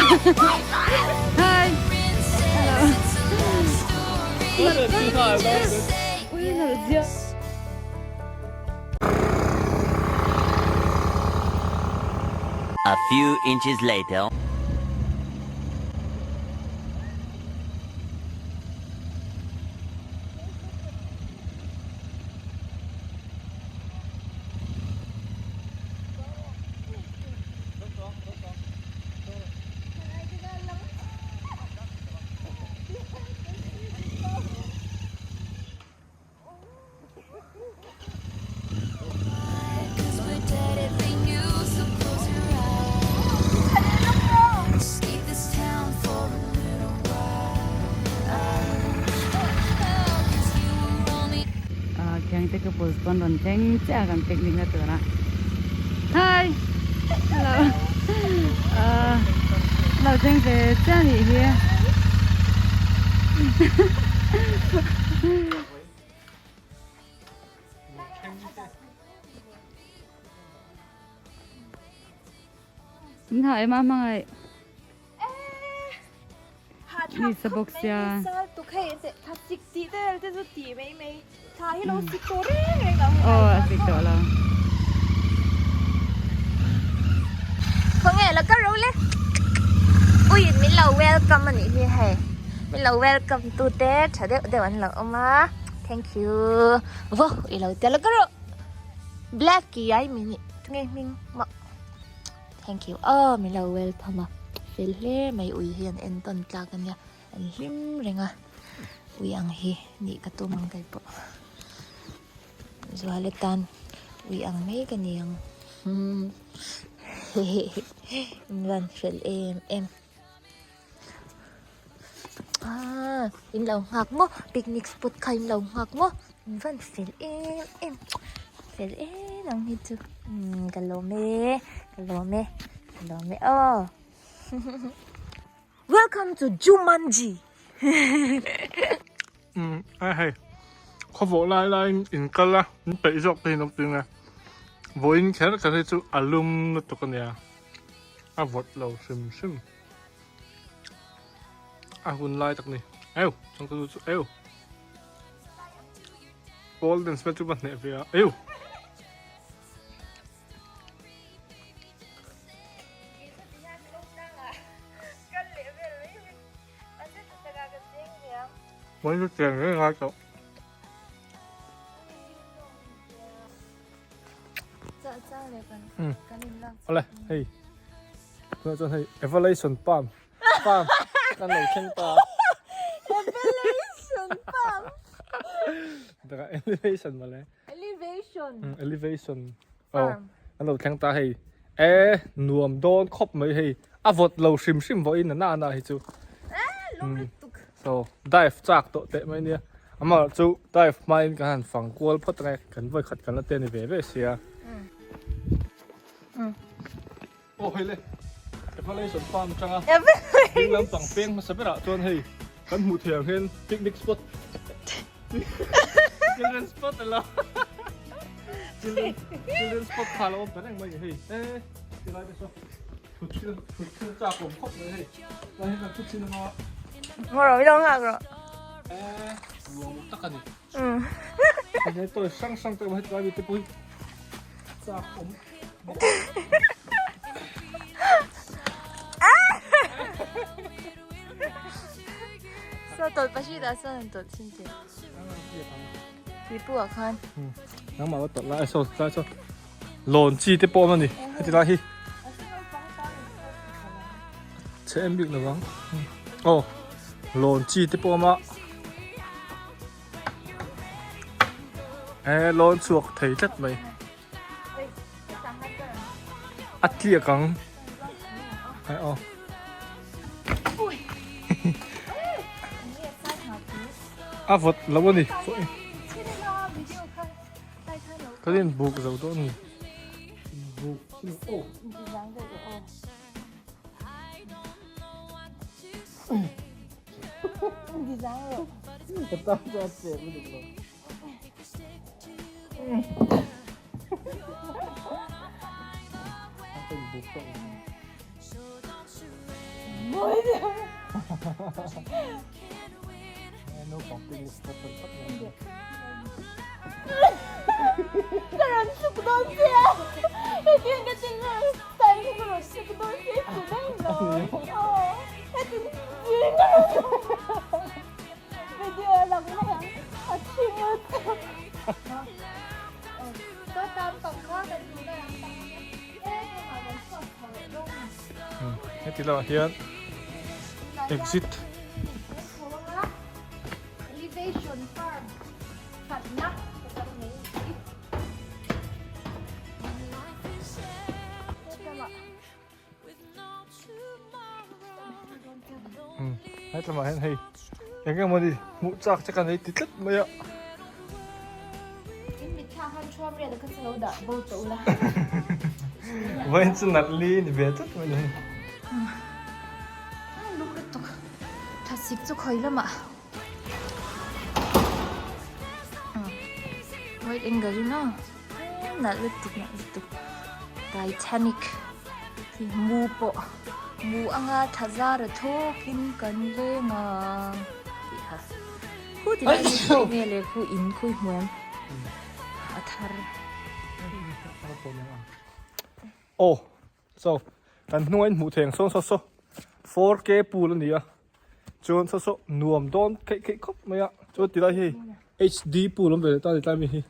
Hi. Ui nalh ziah. A few inches later. Khiangte couples pawn rawn thleng chiah a kan picnic na turah hi hello ah lo thleng ve chiah a nih hi. In hah em a hmangaih mi sa bawk sia. Aw a sik tawh lo. Khawnge la ka ro le. Uiin min lo welcome a nih hi hei. Min lo welcome tu te tha deuh deuh an lo awm a. Thank you. Vaw i lo tel ka rawh. Black ki ai min nih tunge hming mah. Thank you aw min lo welcome a. Fel hle mai ui hi an entawn tlak a nia. An hlim reng a. Ui ang hi nih ka tum ang kei pawh. Zuala tan ui ang mai ka ni ang. Invan fel em em. Ah, in lo nghak maw picnic spot kha in lo nghak maw in van fel em em fel em ang hi chu umm ka lawm e ka lawm e ka lawm e aw welcome to Jumanji umm a hei khawvawh lai laiin in kal a in peih zawk te hi an awm thin a vawiin kher kher hi chu a lum lutuk a nia a vawt lo hrim hrim. A hun lai tak ni. Eu, chang chu chu eu. Golden smell chu va hneh ve a. Eu. Mày có tiền cái ngay cậu. Ừ. Ole, hey. Tunah chuan hei Evaluation Palm Palm kan lo thleng ta a. Evaluation Palm. Taka elevation mawle. Elevation. Elevation. Oh, kan lo thleng ta hei. E nuam dawn khawp mai hei. A vawt lo hrim hrim vawin a na na hi chu. So dive chak tawh teh mai nia. Amah chu dive hmain kan han fang kual phawt ange. Kan vawi khat kan la te ni ve ve sia. Aw hei le Evaluation farm atanga ding lampang peng hmasa berah chuan hei kan hmuh theih ang hian picnic spot children spot alo children children spot kha alo awm ta reng mai hei e tilai te saw thut thil thut thil chak awm khawp mai hei lai hian kan thut thin anga Ngawh rawh, i lo nghak rawh. E nuam tak a ni. Hei toy hrang hrang te awm a heti lai mi te pawh hi chak awm. Saw tawlh pahnih dah sawn an tawlh thin tih. Pipu ah khan. Nangmah va tawlh lai saw lai saw lawn chi te pawh awm a ni heti lai hi. Chhe em bik lovang. Aw lawn chi te pawh awm a. E lawn chhuak thei tlat mai. A tliak ang. Ai aw. A vawt lo a ni. Ka in buk zo dawn ni. Buk aw. Ka tan chuan chep lutuk lo. Naupang picnic spot fel tak mai a ni. Ka rawn chhuk dawn che a, hetiang ka ti nge style hi ka rawn chhuk dawn che i ti reng lo. Aw, heti zing ka rawn video a lang mai ang, a thing lutuk. Heti lamah hian exit Heti lamah hian hei eng emaw ni hmuh chak che ka nei ti tlat mai a. Vawiin chu nalh li ni ve tlat mai ni hei. Thlasik chu khawi lamah White angle hi maw nalh lutuk nalh lutuk Titanic hi mu pawh mu anga tha zar a thawkin kan leng a tih kha khu ti lai hi eng nge le khu in khu i hmu em a thar. Aw so kan hnunga in hmuh thei ang sawn saw saw 4K pool a ni a chuan saw saw nuam dawn kheih kheih khawp mai a chuan ti lai hi HD pool awm ve leh ta a ni tlai mi hi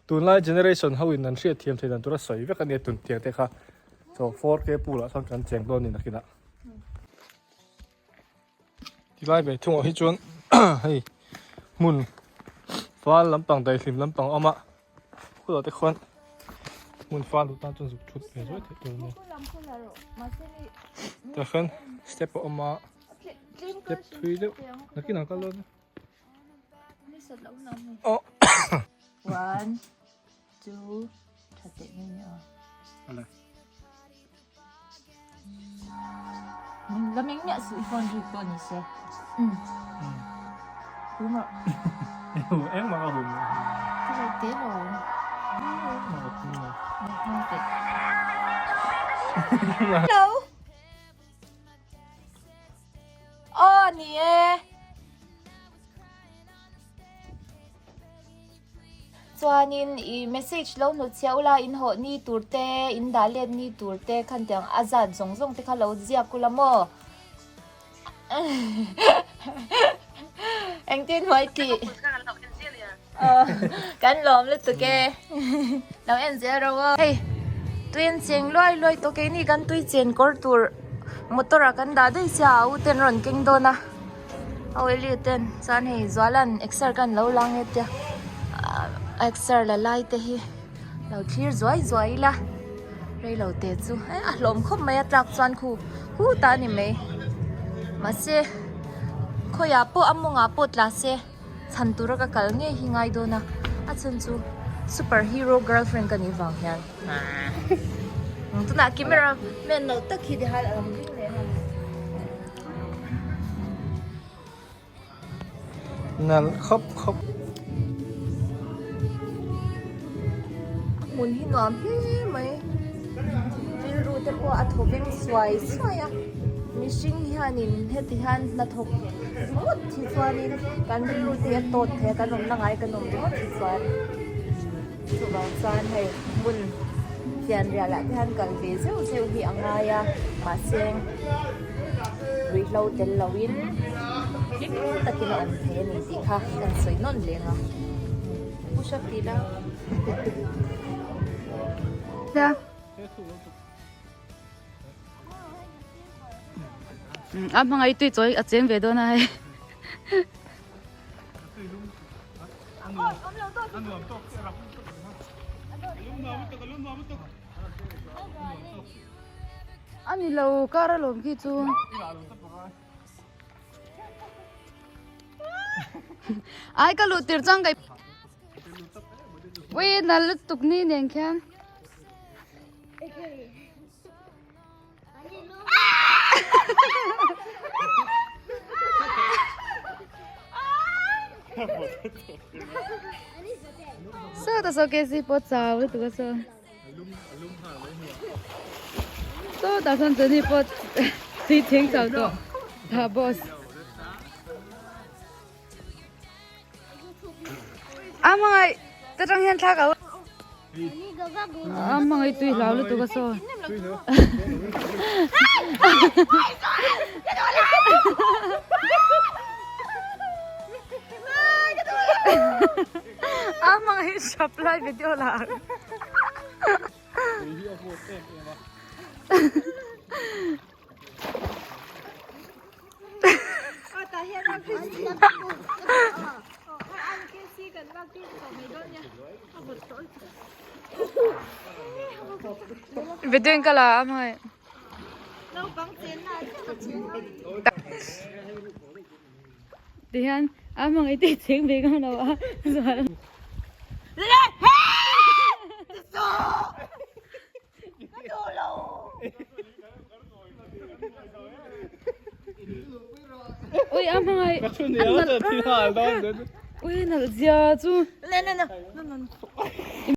tunlai generation ho in an hriat thiam thei dan tura sawi vek a nia tun tiang te kha so 4K pool ah sawn kan cheng dawn a ni nakinah. Tilai ve thungah hi chuan hei hmun fal lampang daihlim lampang a awm a khulah te khuan hmun fal duh tan chuan zuk thut ve zuai theih tur a ni tah hian step a awm a step thui deuh nakinah kal dawn a. One, two, tha teh mai ni aw. Ale. Min la meng miah suh i phone rik pawh ni se. Um. Hum rawh. Engmah ka hum. Ka lo te lo. Hello. Aw ni e. Chuanin i message lo hnut chhiah ula in hawh ni tur te in dah let ni tur te khan tiang a zat zawng zawng te kha lo ziak ula maw engtin hnuai tih kan lawm lutuk e lo en zel ro aw hei tui an cheng luai luai tawh keini kan tui chen kawr tur motor ah kan dah daih sia a u ten rawn keng dawn a a Eli ten chuan hei Zualan exer khan lo lang e tia exer la lai te hi lo thlir zuai zuai ila reilo te chu a hlawm khawp mai a tlak chuan khu hu ta a ni mai mahse khawiah pawh a mawngah pawh tla se. Chhan tura ka kal ngei hi ngai dawn a, a chhan chu super hero girlfriend ka nih vang hian tunah camera man loh tak hi tihian a lo ding leh a. Nalh khawp khawp. A hmun hi nuam hle mai. Rilru te pawh a thaw veng suai suai a, mihring hianin heti hian hnathawk ringawt hi chuanin kan rilru te hi a tawt thei a, kan awmna ngai kan awm ringawt hi chuan chuvang chuan hei hmun fianrial ah te hian kal ve zeuh zeuh hi a ngai a mahse ruihhlo tel loin hlim takin a awm thei a ni tih kha kan sawi nawn leng a. Push up tih la. A hmangaih tui chawi a cheng ve dawn a hei. A ni lo kar alawm khi chu. Ai ka luh tir chuan ka Ui nal lutuk ni nen khian. Saw ta saw ke si pawh chau lutuk a saw. Saw ta sawn Jenny pawh. Tui cheng chau tawh. Tha boss. A hmangaih ta tang hian thla ka A hmangaih tui hlau lutuk a saw. A hmangaih supply video la ang. Video in ka la a hmangaih. Tihian a hmangaih te cheng ve ngam lo a zual. Ui a hmangaih a nalh ui nalh zia chu.